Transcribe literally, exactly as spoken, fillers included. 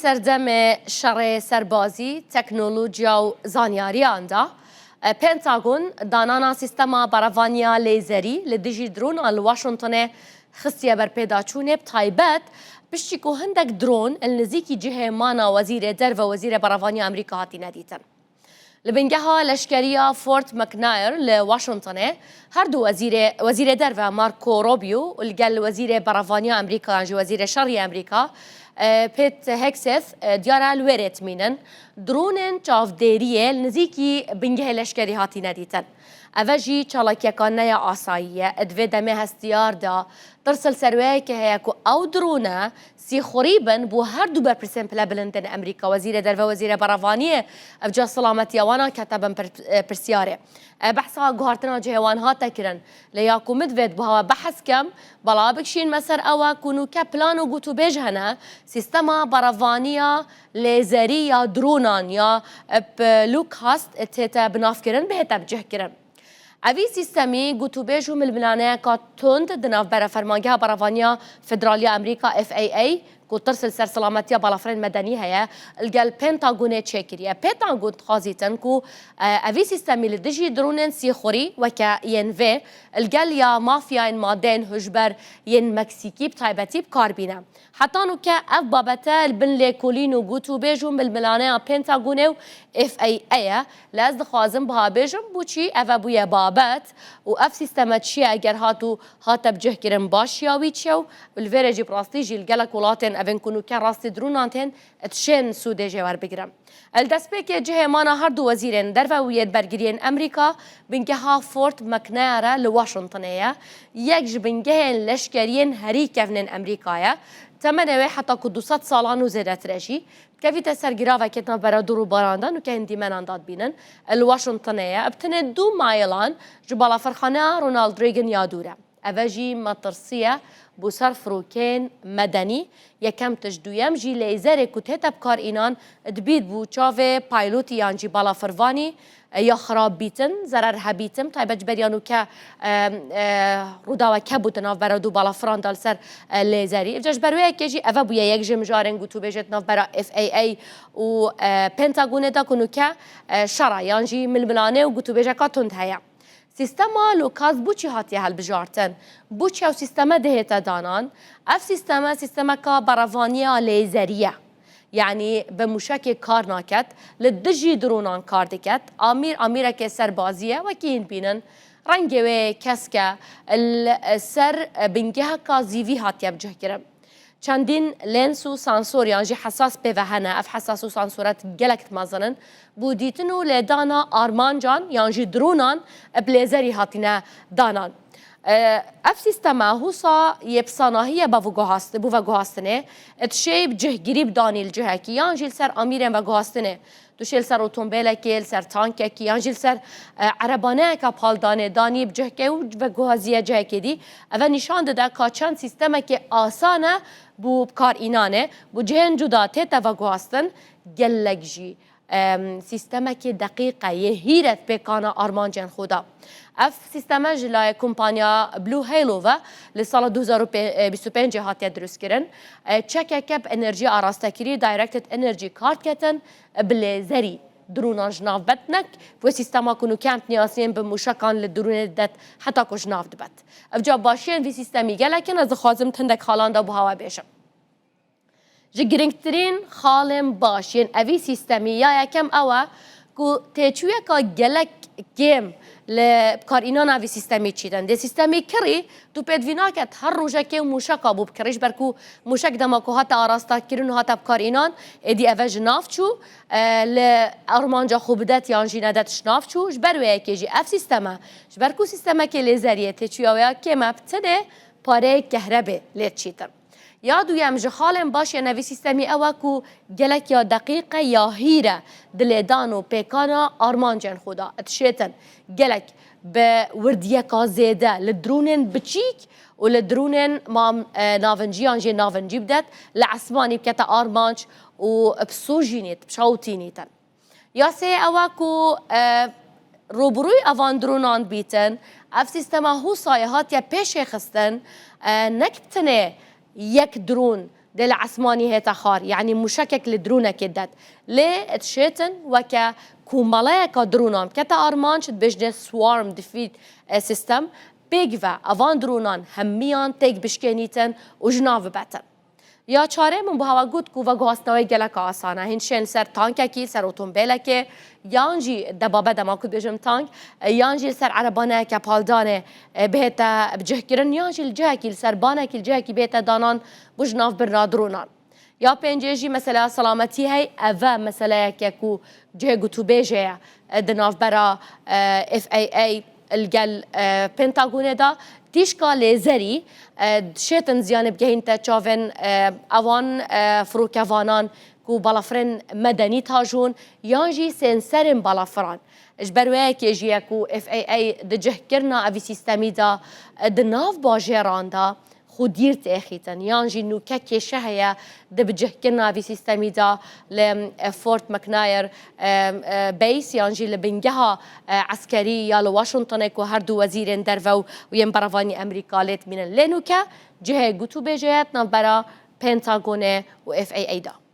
Serdemê şerê serbazî, teknolojiya û zanyariyan de, e, Pentagon danana sîstema berevaniya lêzerî li dijî dronan li Washingtonê xistiye ber pêdaçûnê, bi taybet piştî ku hindek dron li nizîkî cihê mana wezîrê derve, wezîrê berevaniya Amerîka hatîne dîtin. Li bingeha leşkeriya Fort McNair li Washingtonê her du wezîrê, wezîrê derve Marco Rubio û li gel wezîrê berevaniya Amerîka yan jî wezîrê şerî Amerîka, e, Pete Hegseth, e, diyar e li wê rê dimînin. Dronên çavdêriyê li nizîkî bingehê leşkerî hatîne dîtin. Eve jî çalakiyeka ne ya asayî ye. Di vê demê hestiyar de tirs li ser wê yekê heye ku ew drone sîxurî bin bo her du berpirsên pilebilind ên Amerîka, wezîrê derve, wezîrê berevaniyê, ev ca silametiya wan a kete bin pir-, e, pirsyarê. E, behsa guhartina cihê wan hate kirin. Lê ya ku min divêt bi hewa behs kem, bala bikişînme ser ew e ku nûke plan û gotûbêj hene, sîstema berevaniya lêzerî ya dronan ya, e, bi Lucast tête binavkirin, bihête bicihkirin. Evî sîstemî gotûbêj û milmilaneyeka tund di navbera Fermangeha Berevaniya Federalî ya Amerîka, F A A, ku tirs li ser silametiya balafirên medenî heye, li gel Pentagonê çêkiriye. Pentagon dixwazîtin ku, e, evî sîstemî li dijî dronên sîxurî weke yên vê, li gel ya mafyayên madeyên hişber yên Meksîkî bi taybetî bi kar bîne. Heta nûke ev babete li bin lêkolîn û gotûbêj û milmilaneya Pentagonê û F A A ye. Lê ez dixwazim biha bêjim, bo çî eve bûye babet û ev sîsteme çi ye eger hat û hate bicihkirin, başiya wî çi ye û li vê re jî bi rastî jî li gelek welatên evên ku nûke rastî dronan tên, dişên sûdê jê werbigirin. Li destpêkê cihê mana her du wezîrên derve û yên bergiriyên Amerîka bingeha Fort McNair e li Washingtonê ye. Yek ji bingehên leşkeriyên herî kevnên Amerîka ye. Temenê wê heta ku du sed salan û zêdetir e jî. Dikevîte ser giravekê di navbera dûr û baran de, nûke hîn dîmenan dadibînin. Li Washingtonê ye. Bi tenê du mailan ji balafirxaneya Ronald Reagan ya dûr e. Eve jî metirsî ye bo ser firokeyên medenî. Yekem tişt, duyem jî leyzerê ku tête bi kar înan dibît bo çavê paylotî yan jî balafirvanî, e, ya xirab bîtin, zerer hebîtin, taybet ji ber ya nûke, e, e, rûdawek hebû di navbera du balafiran de li ser, e, lêzerî. Îvca ji ber wê yekê jî eve bûye yek ji mijarên gotûbêjê di navbera F A A û, e, Pentagonê de ku nûke, e, şera yan jî milmilanê û gotûbêjeka tund heye. Sîstema Lucast bo çi hatiye hilbijartin? Bo çi ew sîsteme dihête danan? Ev sîsteme, sîstemeka berevaniya lêzerî ye. Yanî bi mûşekê kar naket, li dijî dronan kar diket. Amîr, amîrekê serbazî ye, wekî hîn dibînin. Rengê wê kesk e, li ser bingeheka zîvî hatiye bicihkirin. Çendîn lens û sansor yan jî hesas pê ve hene. Ev hesas û sansoret gelek di mezin in. Bo dîtin û lêdana armancan yan jî dronan bi lêzerî hatine danan. E, ev sîsteme husa yê bi sanahiyê be veguhast-, bo veguhastinê, dişê bi cihgirî bidanî li cihekî yan jî li ser amîrên veguhastinê. Tu şê li ser otombêlekê, li ser tankekî yan jî li ser, e, erebaneyeke paldanê danî bi cihkê û veguhaziye cihekê dî. Eve nîşan dide ka çend sîstemekê asan e bo bikarînanê, bo cihên cuda tête veguhastin, gelek jî, em, sîstemekê deqîq e, yê hîr e di pêkana armancên xwe de. Ev sîsteme ji layê kompanya Blue Halo ve li sala du hezar û bîst û pêncê hatiye dirustkirin. E, çekeke bi enerjiya arastekirî, directed energy, kar diketin, e, bi lêzerî dronan ji nav bet nek, wê sîstema ku nûke em dinasînin bi mûşekan li dronê didet heta ku ji nav dibet. Evca başiyên vî sîstemî gelek in, ez dixwazim hindek xalan de bo hewa bêjim. Ji girîngtirîn xalên baş yên evî sîstemî ya yekem ew e ku têçûyeka gelek kêm li bikarînana vî sîstemî çîtin. Dê sîstemî kirî, tu pêdivî naket her rojekê û mûşeka bo bikirî, ji ber ku mûşek dema ku hate arastekirin û hate bikarînan, êdî eve ji nav çû, e, li armanca xwe bidet yan jî nedet ji nav çû. Ji ber wê yekê jî ev sîsteme, ji ber ku sîstemekê lêzeriyê têçûya wê ya kêm e, bi tenê pareyê kehrebê lê diçîtin. Ya duyem ji xalên baş yên evî sîstemî ew e ku gelek ya deqîq e ya hîr e di lêdan û pêkana armancên xwe de dişêtin. Gelek bi wirdiyeka zêde li dronên biçîk û li dronên mam-, e, navincî yan jî navincî bidet, li esmanî bikete armanc û bi sojînît, bi şawitînîtin. Ya sê ew e ku, e, rûbirûyî evan dronan bîtin, ev sîstema hûsayê hatiye pêşê xistin, e, nek bi tenê yek dron dê li esmanî hête xar, yanî mûşekek li drûnekê det. Lê dişêtin weke kûmeleyeka drûnan bikete armanc, dibêjine swarm defeat, e, system. Pêk ve evan drûnan hemiyan têk bişkênîtin û ji nav bibetin. Ya çarê min bo hewa got ku veguhastina wê gelek asan e. Hîn şên li ser tankekî, li ser otombêlekê, yan jî de babe dema ku dibêjim tank, e, yan jî li ser erebaneyeke paldanê, e, bihête bicihkirin, yan jî li cihekî, li ser banekî, li cihekî bihête danan bo ji nav birina drûnan. Ya pêncê jî mesela selametî hey, ev e meseleyeke ku cihê gotûbêjê ye, e, di navbera, e, F A A li gel, e, Pentagonê de. Tîşka lêzerî, e, dişêtin ziyanê bigehînte çavên, e, ewan, e, firokevanan ku balafirên medenî tajûn yan jî sênserên balafiran. Ji ber wê yekê jî ye ku F A A di cihkirina evî sîstemî de, e, di nav bajêran de xwe dîr têxîtin, yan jî nûke kêşe heye di bicihkirina vî sîstemî de li, e, Fort McNair, e, e, Base yan jî li bingeha, e, eskerî ya li Washingtonê ku her du wezîrên derve û, û yên berevanî Amerîka lê dimînin. Lê nûke cihê gotûbêjê ye di navbera Pentagonê û F A A de.